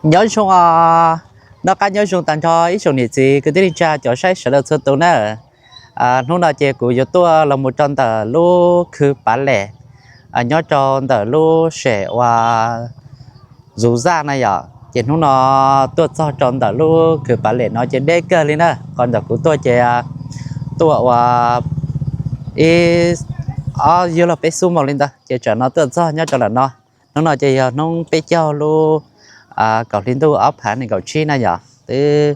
Nyob zoo os, noj qab nyob zoo tag nrho ib tsoom niam txiv kwv tij neej tsa cov saib sawv daws txhua tus na. Hnub no ces kuv yuav tuaj los mus rau ntawm lub khw Pav Lem, nyob rau ntawm lub sem uas Zuv Zaj na yom. Ces hnub no tuaj txog rau ntawm lub khw Pav Lem no ces deb kawg li na, qhov ntawm kuv tuaj ces tuaj ua ib ob yug los peb xuab moos li ntawd ces tsam no tuaj txog nyob rau ntawm no. Hnub no ces yog hnub peb caug lub kaum hli ntuj ob phav nees nkaum tsib na yom, twb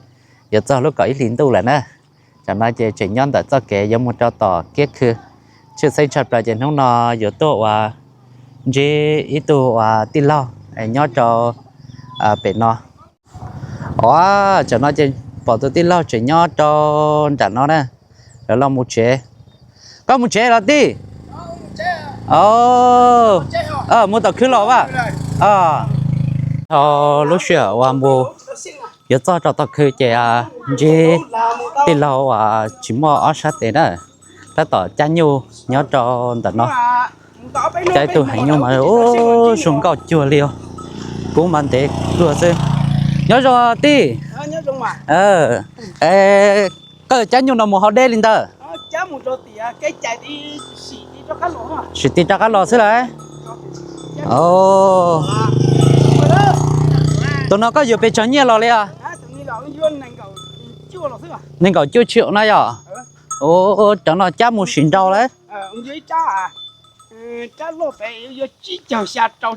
yuav txog lub kaum ib hli ntuj lawm na. Tsam no ces tseem nyob ntawm txoj kev yuav mus rau tom kiab khw. Tshwj xeeb tshaj plaws ces hnub no yuav tuaj ua ntsib ib tug uas tij laug nyob rau pem no. Os, tsam no ces pom tus tij laug tseem nyob rau nram no na, lawv los mus tsev. Koj mus tsev los tij? Mus tom khw los vaj. Dhau lub sij hawm uas mus yuav txog rau tom khw ces ntsib tij laug uas tsis muaj ob sab tes na, tab tom cab nyuj nyob rau ntawm no. Cab ib tug heev nyuj mas zoo nkauj cuag li, kub mas ntev tuag xwb. Nyob zoo tij. Koj cab nyuj no mus hauv deb li ntawd? Sim tig rov qab los xwb lawm. Tus no koj yuav pes tsawg nyiaj los li os? Nees nkaum cuaj tsib na yom. Cov no cab mus sim nrau lawm. Rab loj pem yuav tsib caug xya rau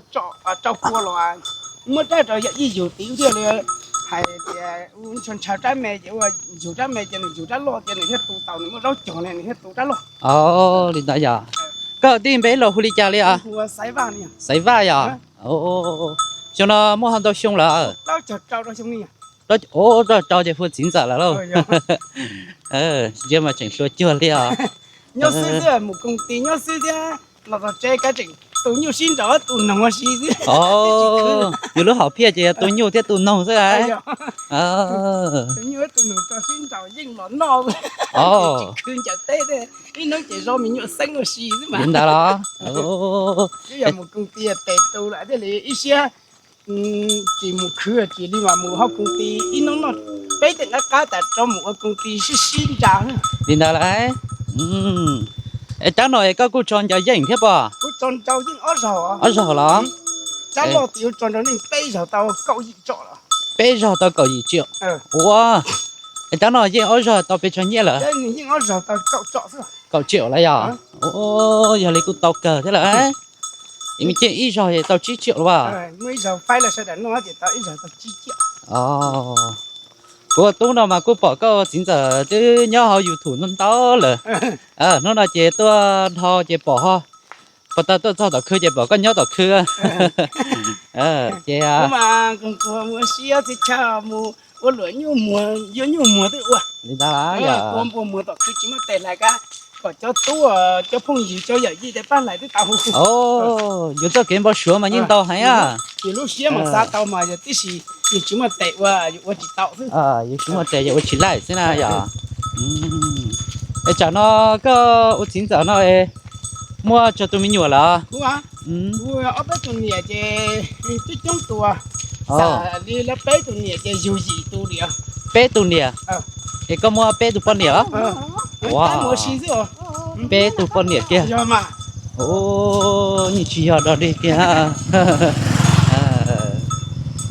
pua los muab rab rau yawm yij yug tid thiaj li hais tias ntshaw ntshaw rab me ces ua yug rab me ces nws yug rab loj ces nws thiaj tu tau, nws muaj zaub cog ne nws thiaj tu rab loj. Li ntawd yom. Koj tij npe los hu li cas li os? Xaiv Vaj yom. Xyov no muaj ho ntau xyoo lawm? Rau ces hu txiv ntxawm lawm lauj. Ntsia mas tseem hluas cuag li os. Nyob xwb thiab mus koom tis nyob xwb thiab, los txog tsev kav tseem tu nyuj sib nraus tu noog ua si xwb. Yus lub hom phiaj ces yog tu nyuj thiab tu noog xwb a. Tus nyuj tus noog rau sib nraus yeej los noj, tsis khwv ncaws teb thiab, ib hnub ces zov me nyuam xeeb ua si xwb mas. Li ntawd los? Twb yog mus koom tis tes tu lawm thiaj li ib siab tsis mus khwv tsis li mas mus hauv koom tis ib hnub noj peb teev qab qab tas rov mus ua koom tis sib sib nra. Li ntawd lawm. Es rab no es koj kuj tso ncaws yeej thiab pob? Kuv tso nrau yeej ob zaug. Ob zaug los? Rab loj tis yuav tso nrau yeej peb zaug tau kaum yim tsom los. Peb zaug tau kaum yim tsiam. Ua, es rab no yeej ob zaug tau pes tsawg nyiaj lawm? Yeej ob zaug tau kaum tsom xwb. Kaum tsiam lawm yog? Yog li kuj tau kawg thiab lawm. Yeej ib zaug tau tsib tsiam los as? Muaj ib zaug faib los sawv daws noj ces tau ib zaug tau tsib tsiam. Kuv ua tub no mas kuj pom koj ua txiv ntxawm twb nyob hauv YouTube ntau ntau lawm. Hnub no ces tuaj dhau ces pom ho, puas tau tuaj txog tom khw ces pom koj nyob tom khw. Ces mus ua si txiv chaw mus ua luam nyuj muag yuav nyuj muag twb ua. Li ntawd yog? Ua npua muag tom khw tsis muaj tes hlais kab, kom cov tub cov phooj ywg cov yawm yij tej pab hlais twb tau. Yus txoj kev npau suav mas yeej ntau heev. Yus lub siab mas xav tau mas yog tib si, yus tsis muaj tes ua, yus ua tsis tau xwb. Yus tsis muaj tes yus ua tsis laij xwb na yog? Es tsam no koj ua txiv ntxawm no muaj tsawg tus me nyuam lawm? Kuv, ob peb tus niam ces twb coob tus, xav li lawv peb tus niam ces yug yim tus li. Peb tus niam? Es koj muaj peb tus poj niam? Ua, peb tus poj niam kiag. Yeej tsis yog dog dig kiag.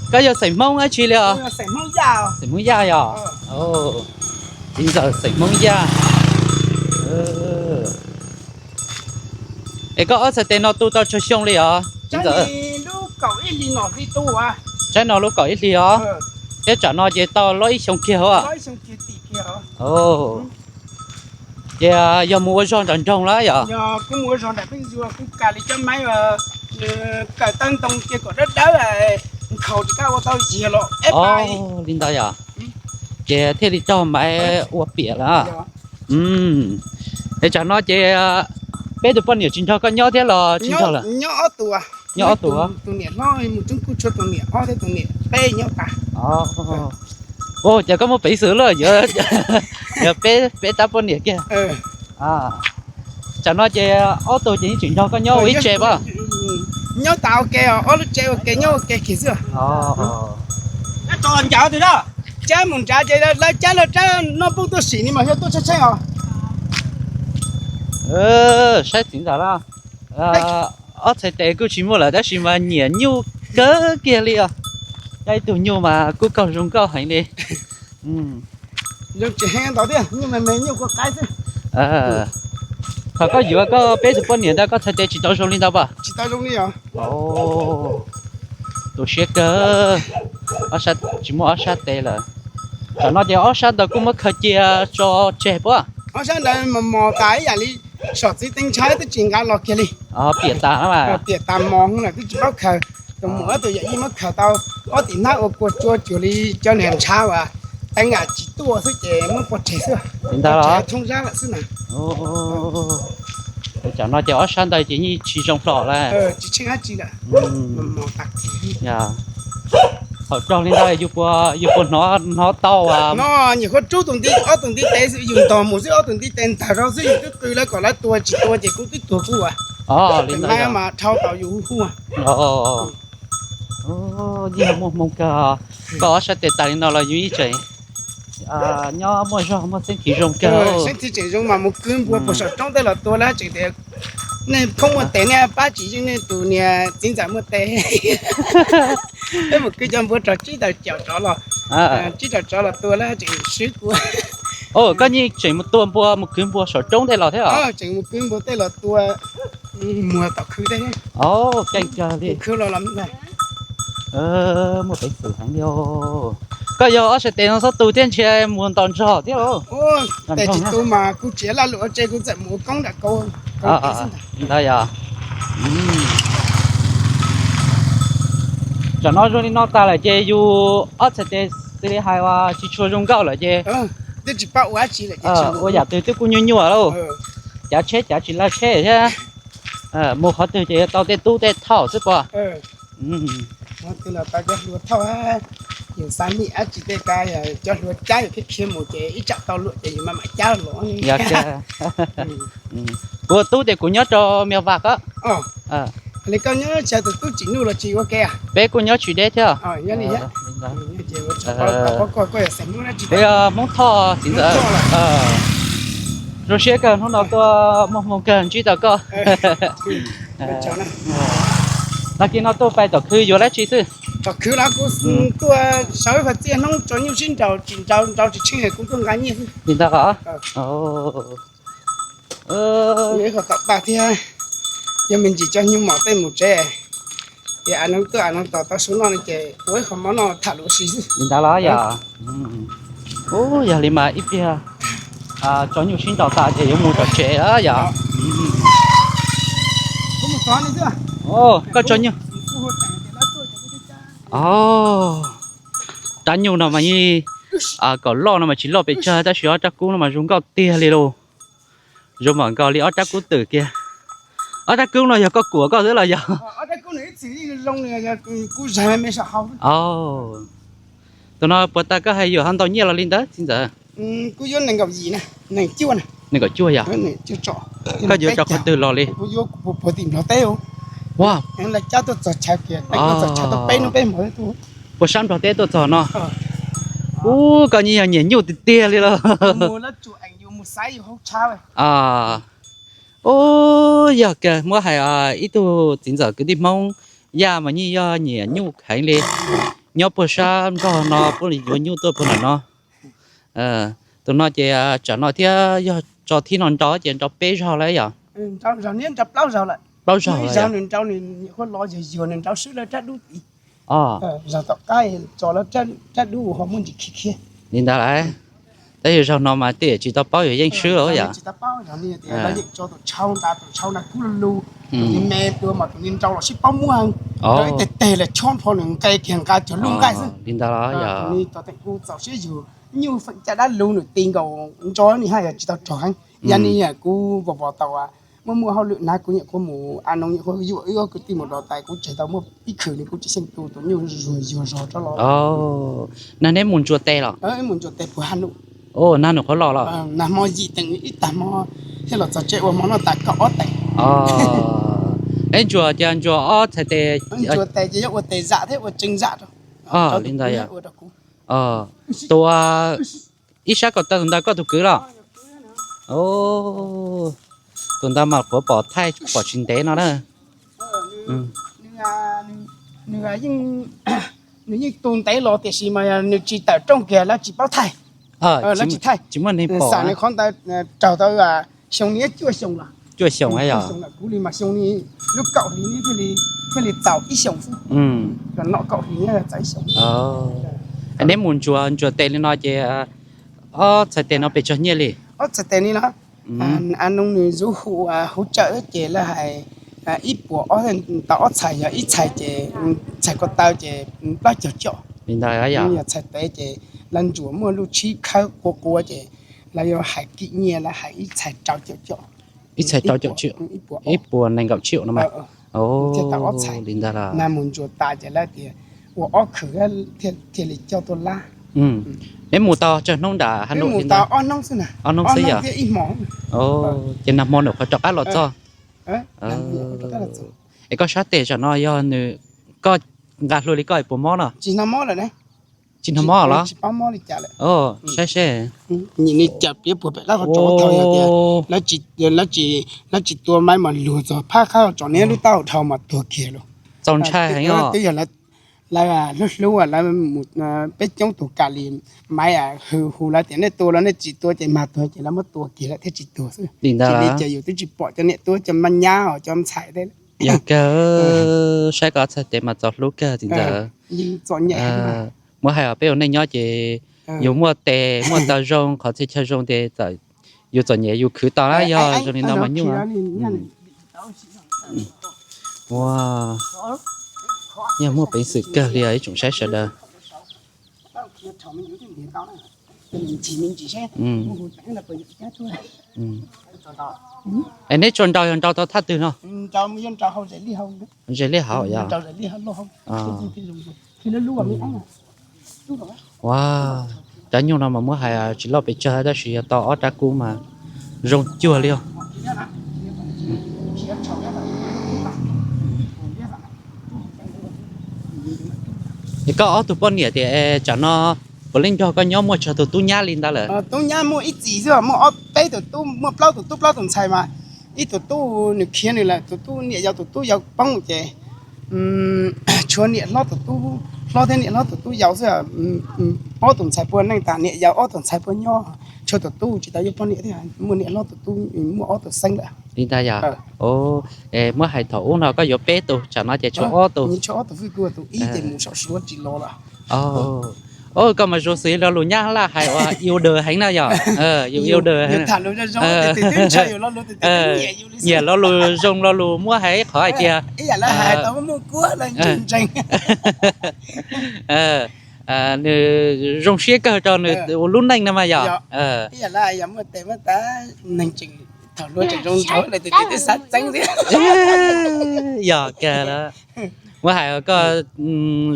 Koj yog xeem Hmoob dab tsi li os? Xeem Hmoob Yaj yog? Txiv ntxawm xeem Hmoob Yaj. Es koj ob txhais tes no tu tau tsawg xyoo li os? Tsaib no lub kaum ib hlis os, thiab tsam no ces tau loj ib xyoo kiag os. Ces yog mus ua zog nram nroog lawm yog? Li ntawd yog? Ces thiaj li raug Maiv ua piam lawm. Es tsam no ces peb tus poj niam tsis nrog koj nyob thiab los tsis nrog lawm? Nyob ob tug. Tus niam hlob mus tub kuj tshuav tus niam ob thiab tus niam peb nyob tas. Ua cas koj muaj peev xwm lawm, yog peb, peb tab poj niam kiag. Tsam no ces ob tug ces yeej tseem nrog koj nyob ua ib tse pob? Nyob tas ua ke, ob lub tsev ua ke nyob ua ke kiag xwb. Ncav twg na? Cab mus nrad ces lawv cab lawv rab noj pooj tuaj sim ni mas yog tuaj tsheej tsheej os. Saib txiv ntxawm na, ob txhais tes kuj tsis muaj lawm tab sis mas nyiam nyuj kawg kiag li os. Coj ib tug nyuj mas kuj kaug zoo nkauj heev li. Zoo tsis heev ntau thiab, nyuj me me nyuj kua qaib xwb. Thaum koj yuav koj peb tus poj niam ntawd koj txhais tes tsis tau zoo li ntawd pom? Tsis tau zoo li os. Tu siab kawg, tsis muaj ob sab tes lawm. Tam no ces ob sab ntawd kuj muab khaws cia tso tseg puas? Ob sab ntawd mos mos tas ib yam li saum txiv teev ntshav twb tsis nqa los kiag li. Piam tas, piam tas mos lawm twb tsis paub khaws. Tus muam ob tug yawm yij muab khaws tau ob tim hnab ua kua tsua cuag li cov niag ntshav uas teev am tsis tuaj xwb ces muab pov tseg xwb. Li ntawd los thoob zab lawm xwb na. Tam no ces ob sab ntawd ces yeej tsis zoo hlo lawm. Tsis tsheej dab tsi lawm. Hauv rog li ntawd yus puas, yus puas hnov, hnov tau no? Nyuam qhuav rub tus ntiv, ob tus ntiv tes xwb, yus ntog mus xwb, ob tus ntiv tes ntag rau xwb, yus twb qw lawv kom lawv tua, tsis tua ces kuv twb tuag kuv as. Li ntawd mas dhau tau yus hu hu. Yeej muaj hmoo kawg, koj ob sab tes tas li no los yus ib tseem nyob muaj zog muaj txeeb thiv zoo kawg. Txeeb thiv tseem zoo mas mus kwv npua puag saum roob tej los tua lawm tseem tias nej khoob muaj tes nej pab tsis yeej nej tus niag txiv ntxawm muaj tes. Peb mus kwv cov npua rog tsib tawm caum tsov los, tsib tawm tsov los tua lawm tseem swb kuv. Koj yeej tseem mus tua npua mus kwv npua saum roob tej los thiab os? Tseem mus kwv npua tej los tua muag tom khw tej. Keej kawg li. Muaj peev xwm heev li. Koj yog ob sab tes no txhob tu thiab ntshe mus ntaus nrog thiab. Tes tsis tu mas kuv tsis laj lus ua tse kuv txawm mus ua koob nram kauv. Ntawd yog. Tam no zoo li no tas lawm ces yus ob txhais tes xws li hais uas tsis tshua zoo nkauj lawm ces twb tsis paub ua dab tsi lawm, ua yam twg twb kuj nyuaj nyuaj lauj. Cav tsheb cav tsis lav tsheb thiab, mus qhov twg ces yuav tau tej tub tej thauj xwb puas? Twg los tau cov hluas thauj, yus xav nij dab tsi tej ka, cov hluas cab yus khiav khiav mus ces ib tsam tau luam ces yus mam mam cab los. Kuv ua tub ces kuv nyob rau Mia Vas ko. Li koj nyob tsis tus tub Tsim Nuj los tsis ua ke? Peb kuj nyob tsis deb thiab. Kuv yog Hmoob Thoj txiv ntxawm. Zoo siab kawg hnub no tuaj muaj hmoo kawg ntsib tau koj. Tag kis no tuaj pais tom khw yuav dab tsi xwb? Tom khw los kuv tuaj sawv ib qho txiaj hnub tso nyuj sib nraus, tsis nraus nraus tsis tsheej kuv tuaj nqa nyiaj xwb. Li ntawd os. Ib qho tom paj thiab, yog me ntsis cov nyuj mom tej mus tsev, es a noog tuaj a noog tos tau su noj no ces ua ib qho mov noj tham lus si xwb. Li ntawd los yog. Ub, yog li mas ib pliag tso nyuj sib nraus tas ces yuav mus tom tsev yog. Koj tso nyuj. Rab nyuj no mas yeej, kom loj no mas tsis loj pes tsawg tab sis ob rab kub no mas zoo nkauj tiag li lauj. Zoo mam nkaus li ob rab kub twm kiag. Ob rab kub no yog koj kuam koj xwb los yog? Tus no puas tas koj hais yuav ho ntau nyiaj los li ntawd txiv ntxawm? Nees nkaum cuaj yog? Koj yuav rau qhov twg los li? Puas sab Nplog teb tuaj txog no? Ub, koj yeej yog nyiam nyuj tiag tiag li los. Ub, yog kawg muab hais ib tug txiv ntxawm kwv tij Hmoob Yaj mas yeej yog nyiam nyuj heev li. Nyob puag sab Nplog no puab li yuav nyuj tuaj puag nram no. Tus no ces tsam no thiab yog tso thib no nrau ces nrau peb zaug lawm yog? Plaub zaug. Li ntawd lawm. Tab sis zaug no mas tej tsis tau paub yuav yeej swb lawm yog? Li ntawd los yog? Nyuj feem caj dab lug nws ti nkaus ntso ni haj yog tsis tau rog heev. Yog ni kuv vos vos tau muaj muaj hauj lwm na kuv nyuam qhuav mus a noo nyuam qhuav yuam wb ob kwv tij mus dov tais kuv tseg tau muaj ib khwv ni kuv tsis xyeej tu tus nyuj zuag zog rov los. Nag neb mus ntsuas tes los? Mus ntsuas tes puag Haj Nuj. Nag nws qhuav los los? Nag hmo yim teem ib tag hmo thiab los txog tsev ua hmo noj tas kaum ob teem. Eb ntsuas ces ntsuas ob txhais tes? Ntsuas tes ces yuav ua tes zam thiab ua tsees zam rau. Li ntawd yog? Ua rau kuv. Tus ib sab ko taw tus ntawd koj tus kwv los? Tus ntawd mas kuv pom thaij pom tsis ntev no na. Nws yeej tu ntev los tiam sis mas nws tsis tawm rooj kiag lawv tsis paub thaij. Lawv tsis thaij, tsis muaj neeg pom. Xam nws qhov ntawd raug tau xyoo niab cuaj xyoo los. Cuaj xyoo. Xyoo lawm kuv li mas xyoo ni lub kaum hli niab thiaj li txaus ib xyoos xwb. Kom nom kaum hli niab txaus ib xyoos. Neb mus ntsuas ntsuas tes li no ces ob txhais tes no pes tsawg nyiaj li? Ob txhais tes ni no, a noo nws zuv hu huv tsawm ces lawv hais ib puas ob, tau ob txhais yog ib txhais ces txhais ko taw ces plaub caug com. Li ntawd yog txhais tes ces lawv ntsuas muaj lub tshib khawb qua qua ces lawv yuav hais kim nyiaj lawv hais ib txhais rau caum com. Ib txhais rau caum com, ib puas nees nkaum triệu no mas. Thiaj tau ob txhais. Li ntawd los. Nag mus ntsuas tas ces lawv tias ua ob khwv thiaj li coj tuaj lab. Neb mus tau tsawg hnub nram Has Num? Mus tau ob hnub xwb na. Ob hnub xwb yog? Thiab ib hmo. Ces nag hmo nws qhov rov qab los txog. Es koj sab tes tsam no yog nws, koj nqa hlua li koj puas mob no? Tsis hnov mob lawm ne. Tsis hnov mob los? Saib seb. Nim no cas piav puag pem lab qhov tso thaum yog tias lawv tsis tua maiv mas luag txog phab qab qhov tso niab lub taub hau dhau mas tuag kiag lawm. Txaus ntshai heev os. Twb yog lawv hlub hlub lawv mus, peb coob tus kam li maiv hu hu lawv tias nej tua los nej tsis tua ces mag tuag ces lawv muab tua kiag lawm thiaj tsis tuag xwb. Li ntawd li ces yus twb tsis pom cov niam tub cov maj nyab os cov ntxhais thiab. Yog kawg, saib koj txhais tes mas txaus hlub kawg txiv ntxawm. Muab hais os peb ua neej nyob ces yus muaj tes muaj taw zoo qhov txhia chaw zoo ces yus txom nyem yus khwv tau na, yog zoo li no mas nyuaj. Ua, yog muaj peev xwm kawg li os ib tsoom saib sawv daws. Es neb tso nrau yog nrau tau thaj twg no? Ze liaj hauv yog? Ua, rab nyuj no mas muab hais tsis loj pes tsawg tab sis yog tau ob rab kub mas zoo cuag li os. Es koj ob tug poj niam tias tsam no puav leej nrog koj nyob muaj tsawg tus tub nyab li ntawd lawm? Tub nyab muaj ib txhis xwb, muaj ob peb tus tub, muaj plaub tus tub plaub tus ntxhais mas ib tus tub nws khiav nws lawm, tus tub niam yau tus tub yau poob ces tshuav niam hlob tus tub hlob thiab niam hlob tus tub yau xwb. Ob tus ntxhais puag neej tas, niam yau ob tus ntxhais puag nyob, tshuav tus tub tsis tau yuav poj niam thiab, muaj niam hlob tus tub muaj ob tus xeeb lawm. Li ntag yog? Muab hais thaum ub no koj yuav peb tus, tsam no ces tshuav ob tus. Tshuav ob tus xwb, kuv tus ib ces mus saum Suav tsis los lawm. Koj mas zoo xws lo lus Nyab Laj hais uas yêu đời heev na yog? Yus yêu đời heev. Nyiam lo lus zoo lo lus muab hais qhov hais tias nws zoo siab kawg rau nws ua lub neej no mas yog. Yog kawg, muab hais koj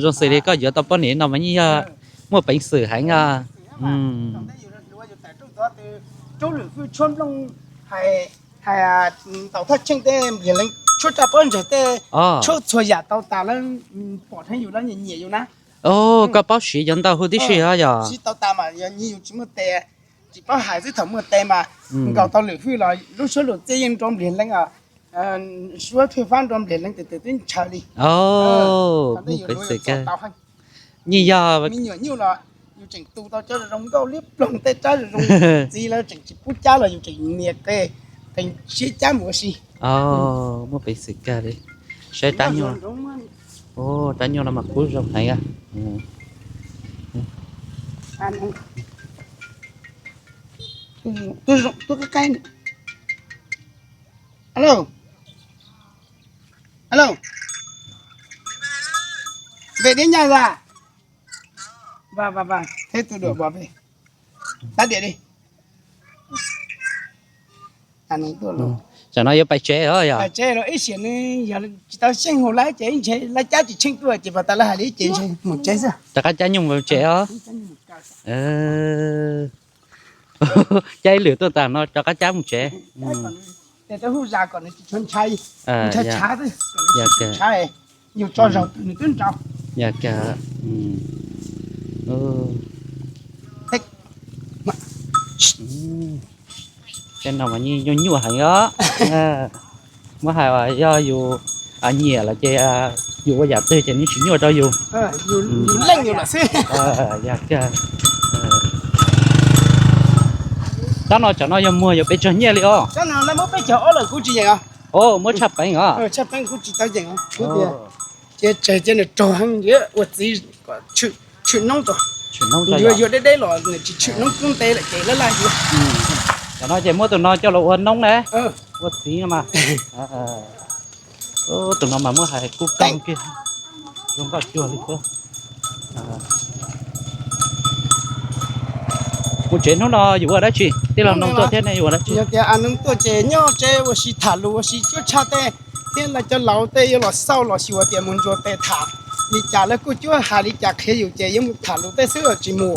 zoo xws li koj yuav tau poj niam no mas yeej yog muaj peev xwm heev. Hais tau thaj tsheej tej npliag leev tshuab raj pob ntseg tej tshuab txhua yam tau tas lawm, pom dheev yus lawv nyiam nyiam yus na. Koj paub siv cov ntau huv tib si os yog? Siv tau tas mas yog nyias yus tsis muaj tes, tsis paub hais xwb, thaum muaj tes mas nkaus tau lwm hwj los lub suab lus txiaj yeej nrov npliag leev os. Suab thwj fab nrov npliag leev tes tes twb ntshaw li. Muaj peev xwm kawg. Nyias yog me nyuam nyuj los yus tseem tu tau cov zoo nkauj liab ploog, tej rab zoo zoo, txiv lawv tseem tsis pub cab los yus tseem nias qe, tseem siab cab mus ua si. Muaj peev xwm kawg li. Saib rab nyuj, rab nyuj no mas kub zoo heev. Alo, alo, về đến nhà rồi à? Vâng, vâng, vâng, thế tôi đuổi bảo về. Tắt điện đi. Tsam no yuav pais tsev os yog? Pais tsev los ib sim no yog tsis tau xyeej hu lawv ces ib ntshe lawv cab tsis tsheej tuaj ces pas tas lawv hais li ces ntshe mus tsev xwb. Rov qab cab nyuj mus tsev os. Cab ib lwm tuaj tas no rov qab cab mus tsev. Tes tau hu zas kom nws tsis tshua ntshai, ntshai tshav xwb, kom nws tsis tshua ntshai, yus tso zaum twg nws twb nrau. Yog kawg. Tej no mas yeej nyuaj nyuaj heev os. Muab hais yog yus nyiam lawm ces yus ua yam twg ces nws tsis nyuaj rau yus. Yog kawg. Tab no cov no yog muag yuav pes tsawg nyiaj li os? Muab tshaj peev os. Ces tseg cia nws raug heev, ua txiv kom tshwm noob rau, yuav yuav deb deb los nws tsis tshwm noob kub ntev lawm ces laj laj yuav. Cov no ces muab tus no coj los ua noob na, ua txiv no mas. Tus no mas muab hais kub kawg kiag, zoo nkauj cuag li thiab. Mus tsev hnub no yus ua dab tsi? Tij laug Noog tuaj thiab nej ua dab tsi? Yog tias Noog tuaj ces nyob tsev ua si tham lus ua si cuab tshaj tej, thiab lawv cov laus tej yuav los xauj los xyuas tias mus ntsuas tes tham li cas, lawv kuj cuab hais li cas qhia yus ces yuav mus tham lus tej xwb los tsis mus.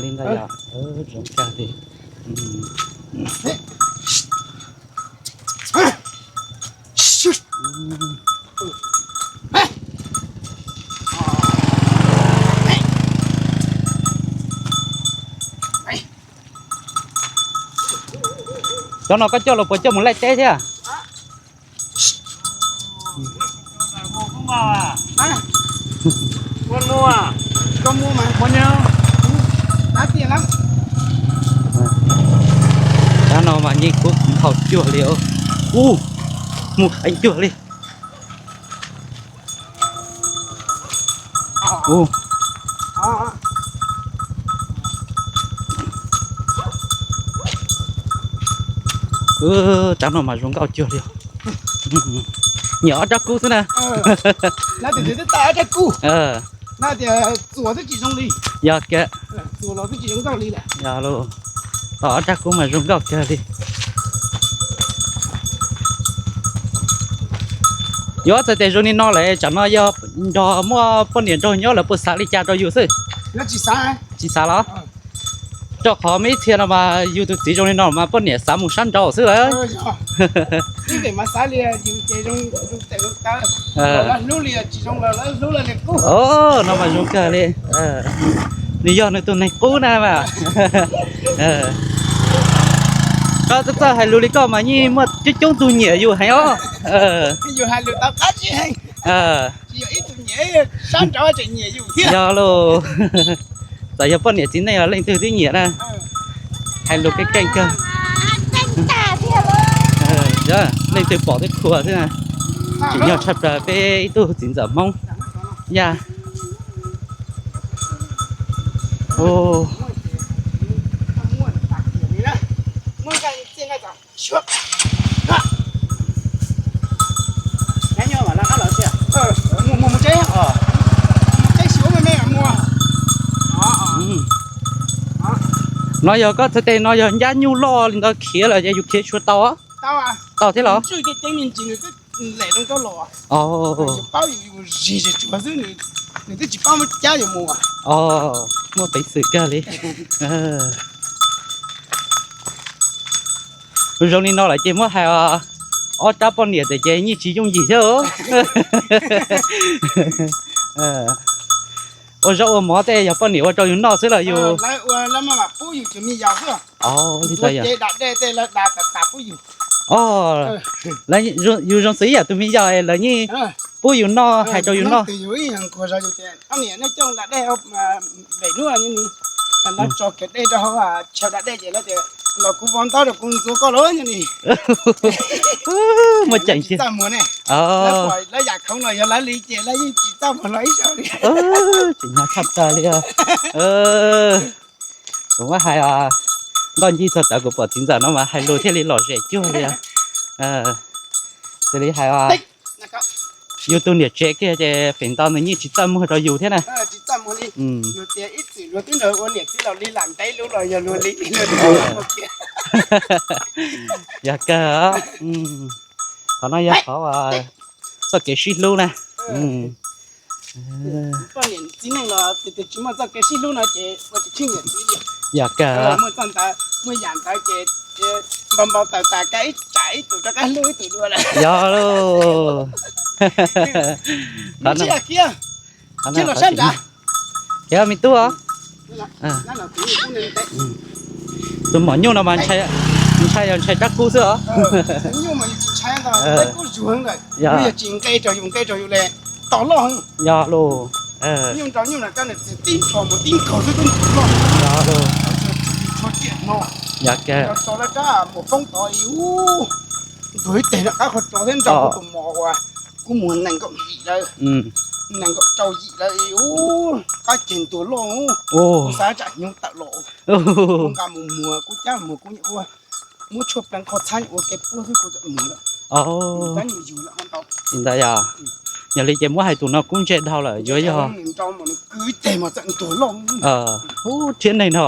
Li ntawd yog zoo kawg li. Cov no koj coj los puas coj mus laij teb thiab? Cov no mas yeej kub nthaus cuag li, ub, mus heev cuag li. Cov no mas zoo nkauj cuag li. Nyiam ob rab kub xwb na. Yog kawg. Yog los, ob rab kub mas zoo nkauj kawg li. Yuav txhais tes zoo li no lawm tsam no yog nrog muaj poj niam nraug nyob lawv puas xav li cas rau yus xwb? Tsis xav los? Rau qhov muaj ib txhia no mas yus tus txiv zoo li no mas poj niam xav mus sab nraud xwb lawm. No mas zoo kawg li. Nws yog nws tus neeg qub na mas. Koj txawj txawj hais lus li koj mas yeej muaj coob coob tug nyiam yus heev os. Yog lauj, txawm yog poj niam txiv neej los leej twg twb nyiam na. Hais lus keej keej kawg. Leej twg pom twb qhuas xwb na. Tsim nyog tshaj plaws peb ib tug txiv ntxawm Hmoob. Yaj. No yog koj txhais tes no yog ncab nyuj loj li ntawd khiav lawm ces yus khiav tshua tau? Tau thiab los? Muaj peev xwm kawg li. Zoo li no lawm ces muab hais ob rab poj niam ntawd ces yeej tsis yooj yim thiab. Ua zaub ua mov tej yog poj niam ua rau yus noj xwb los yus? Yus zoo xws ib yam tus me yog lawv yeej pub yus noj, hais rau yus noj. Muaj ceem tiag. Tsis nyob tshaj plaws li. Kuv muab hais, nkauj ncig txog tawv kuv pom txiv ntxawm no mas hais lus thiaj li lom zem cuag li. Xws li hais yus tus niam tsev kiag ces feem ntau nws yeej tsis txawj muag rau yus thiab na. Yog kawg, qhov no yog qhov txoj kev sib hlub na. Yog kawg. Yog lauj. Khiav me tub. Tus mom nyuj no mas ntshai, ntshai yog ntshai rab kub xwb os. Yog tsis nqe rau yus nqe rau yus le, tos loj heev. Yog los, yog los, ntug ib teg no qab qhov tso thiab nrog kuv tus mos uas kuv muag nees nkaum yim lawm, nees nkaum rau yim lawm, ub, qab ceg ntuag loj, kuv xav tsam hnyuv tawm los, kuv nqa mus muag, kuv cab muag kuv nyuam qhuav muab tshuaj pleev qhov txhab ua kev puab xwb kuv txawm muag lawm. Li ntawd yog, yog li ces muab hais tus no kub ntse dhau lawm yuav yog, ub, rhiab neeg no.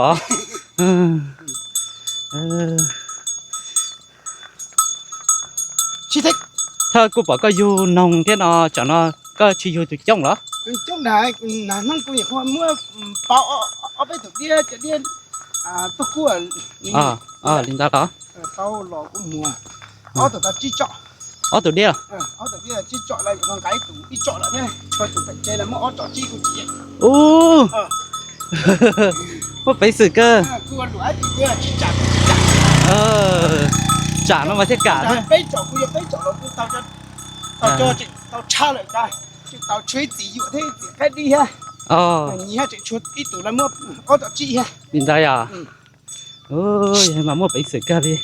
Thawj kuj pom koj yug noog thiab no, tsam no koj tsis yug tus coob los? Hnub kuv muab pauv ob peb tus diab, cov diab tuaj kub li ntawd los? Pauv los kuv muag ob tug tau tsib tsom. Ob tug diab? Ob tug diab tsib tsom lawm, nqa ib tus ib tsom lawm thiab, tshuav tus pem tsev lawm muab ob tsom tsib kuv tsis yeem. Ub, muaj peev xwm kawg. Tsam no mas thiaj kam thiab. Peb tsom kuv yog peb tsom los kuv tau, tau tshaj lawm, tau tshuav ib txim yuam thiab ib txim qaib dib thiab. Nyias tseem tshuav ib tus lawv muab ob tsom tsib thiab. Li ntawd yog? Yog mas muaj peev xwm kawg li,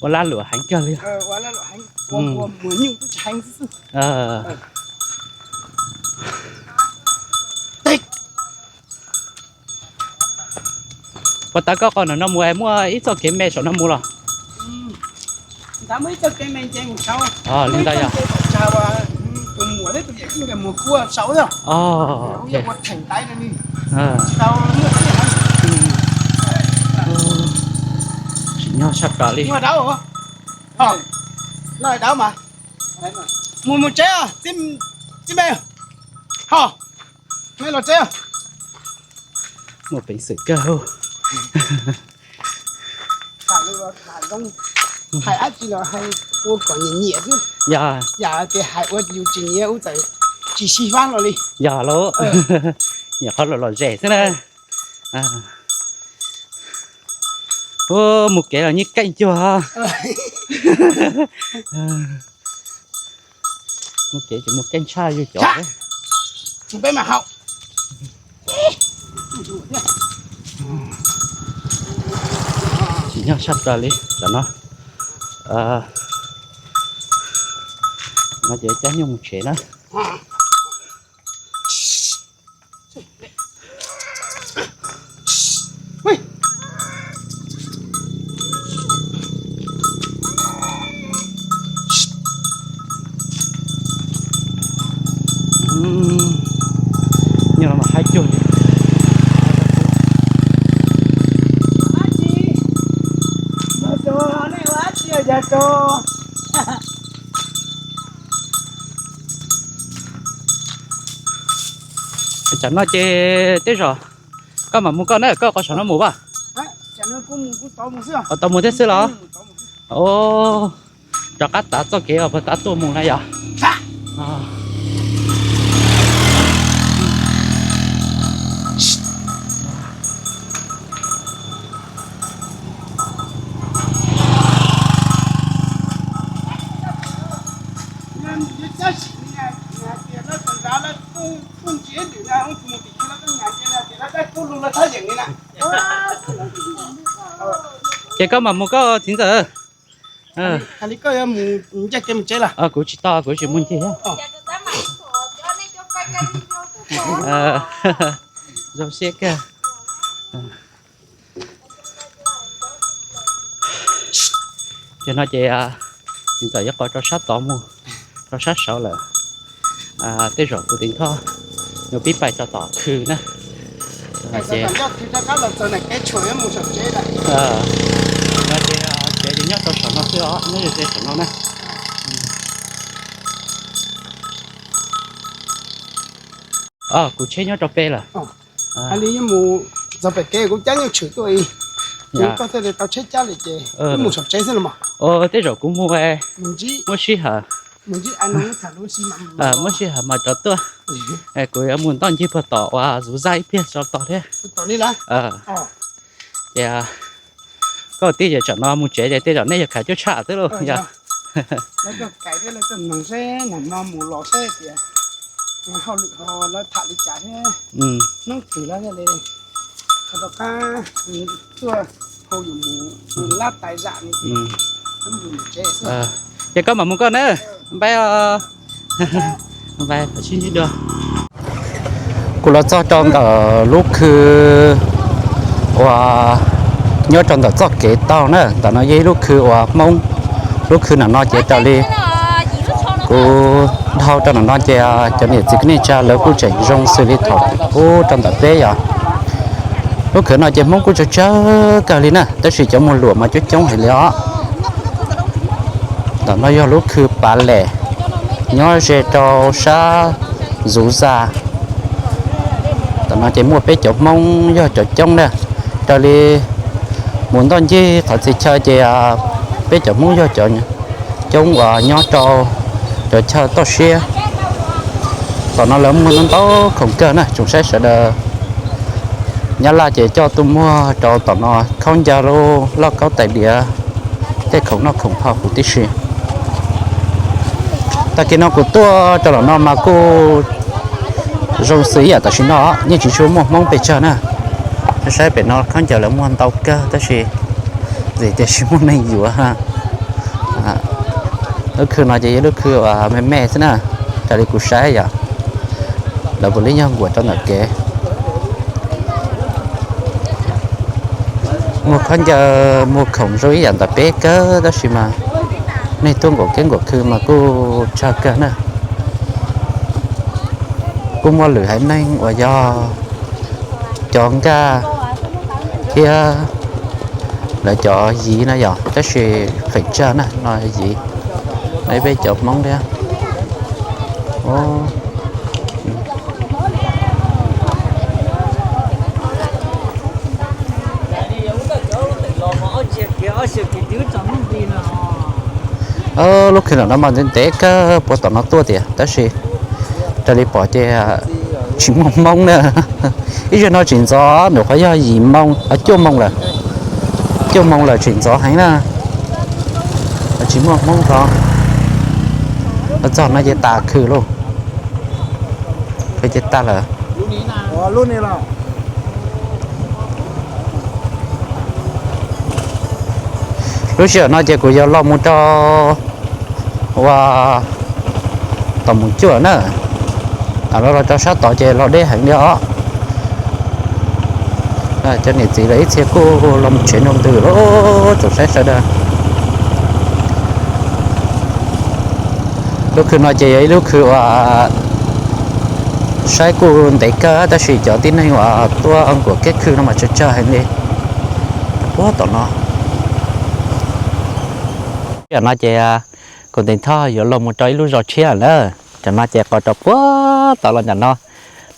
ua laj luam heev kawg li. Puas tas koj qhov no mus muaj ib txoj kev me saum no mus los? Li ntawd yog. Tsis nyob sab plaws li. Mus mus tsev, txiv me, ho, me los tsev. Muaj peev xwm kawg. Hais dab tsi los hais ua kom nyiam nyiam xwb. Yog tias hais ua yus tsis nyiam ub txawm tsis sib fab los li. Yog lauj, nyiam qhov lom lom zem xwb na. Mus kev los nyiaj keej cuag. Mus kev ces mus keej tshaj yus cov. Tsis nyob sab plaws li tam no. No ces cab nyuj mus tsev na. Nyob no mas haib cuag li. Tam no ces tej zaum koj mam mus koj na, koj qhov saum no mus vaj. Tau mus thiab xwb los? Rov qab tav txoj kev uas puag ta tuaj mus na yog. Ces koj mam mus koj txiv ntxawm. Kuv tsis tau, kuv tsis mus ncig. Zoo siab kawg. Ces no ces txiv ntxawm yuav qhov rau sab tod mus, rau sab saud lawm. Tej zaum kuv tiv thoj nws pib pais rau tom khw na. Ces, no ces tsev ces nyob rau saum no xwb os, nyob ze ze saum no na. Kuv tsheb nyob rau pem lawm. Hais li mus txog pem kev kuv cab nyuj tshwm tuaj, koj thiaj li tau tsheb cab li ces wb mus saum tsev xwb los mas. Tej zaum kuv mus, muaj sij hawm. Muab sij hawm mas rov tuaj, kuv yuav mus ntoj ncig puag tom uas zuv zaj ib pliag tso tos thiab. Ces koj tij ces tsam no mus tsev ces tej zaum nej yog khav cuab tshaj xwb lauj yog. Ces koj mam mus koj na. Npaiv, npaiv sib ntsib dua. Kuv los txog rau ntawm lub khw uas nyob rau ntawm txoj kev taug na, ntawm no yog ib lub khw uas Hmoob. Lub khw ntawm no ces raws li kuv dhau rau ntawm no ces cov niam txiv kwv tij neej tsa lawv kuj tseem zoo xws li thaum ub rau ntawm peb yom. Lub khw no ces Hmoob kuj tsawg tsawg kawg li na, tab sis cov muag luam mas coob coob heev li os. Ntawm no yog lub khw Pav Lem, nyob ze rau sab Zuv Zas. Ntawm no ces muaj peb cov Hmoob yog cov coob na, raws li mus ntoj ncig qhov txhia chaw ces peb cov Hmoob yog cov coob uas nyob rau cov chaw toj siab. Tom no lawv muag ntau ntau khoom kawg na, tsoom saib sawv daws. Nyab Laj ces coj tuaj muag rau tom no khaub ncaws, lauj kaub tais diav, tej khoom noj khoom haus huv tib si. Tag kis no kuv tuaj rau lawm no mas kuj zoo xws ib yam tam sim no, yeej tsis tshua muaj Hmoob pes tsawg na. Saib pem no khaub ncaws lawv muag ntau kawg tab sis ntxim tias tsis muaj neeg yuav. Lub khw no ces yog lub khw uas me me xwb na, raws li kuv saib yom. Lawv puav leej yog nkuam rau ntawm kev. Muag khaub ncaws muag khoom zoo ib yam ntawm peb kawg tab sis mas neeg tuaj nkaum kev nkaum khw mas kuj tsawg kawg na. Kuj muaj lwm haiv neeg uas yog cov nkaj thiab lawv cov yiv na yom, tab sis feem tsawg na no yiv, no peb cov Hmoob thiab. Lub khw ntawm no mas ntev ntev kawg puag tom no tuaj tiag tab sis raws li pom ces tsis muaj Hmoob na. Ib zaug no tsis ntxov, nws qhov yog yim moo, cuaj moo lawm, cuaj moo lawm tsis ntxov heev na. Tsis muaj Hmoob rau, txog no ces tas khw lauj, khw ces tas lawm. Lub sij hawm no ces kuv yuav los mus rau uas tom mus cuaj na, los rau sab tod ces los deb heev li os. Cov niam txiv lawv ib txhia kuj los mus tsev nroo ntws lawm, tsoom saib sawv daws. Lub khw no ces yog ib lub khw uas saib kuj ntev kawg tab sis cov tib neeg uas tuaj nkuam kev khw no mas tsawg tsawg heev li. Puag tom no, no ces kuv ntes thoj yuav los mus rau ib lub zos tshiab na. Cov no ces qhov rau puag tom los ntawm no.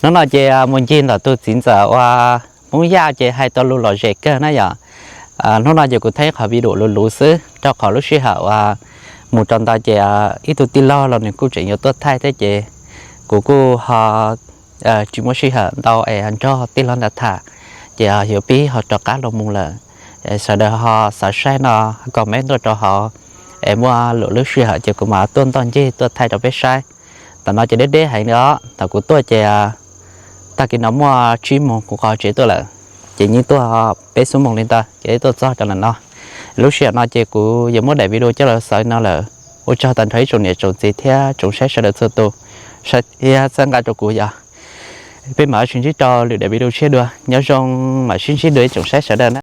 Hnub no ces mus ncig ntawm tus txiv ntxawm uas Hmoob Yaj ces hais tau lus lom zem kawg na yom. Hnub no ces kuv thaij qhov video luv luv xwb rau qhov lub sij hawm uas mus rau ntawd ces ib tug tij laug los nws kuj tseem yuav tuaj thaij thiab ces kuv kuj ho tsis muaj sij hawm ntau es nrog tij laug ntawd tham, ces yuav pib ho rov qab los mus lawm. Sawv daws ho xav saib no comment tuaj rau hauv es muaj lwm lub sij hawm ces kuv mam tuaj ntoj ncig tuaj thaij rau peb saib. Tam no ces deb deb heev li os, thaum kuv tuaj ces tag kis no muaj tsib moos kuv qhov tsev tuaj lawm, ces yeej tuaj peb xuab moos li ntawd ces tuaj txog rau ntawm no. Lub sij hawm no ces kuv yuav muab daim video coj los xaws no lawm. Ua tsaug tag nrho ib tsoom niam tsoom txiv thiab tsoom saib sawv daws txhua tus, saib thiab txhawb nqa rau kuv yom. Peb mam sib ntsib rau lwm daim video tshiab dua, nyob zoo, mam sib ntsib dua ib tsoom saib sawv daws na.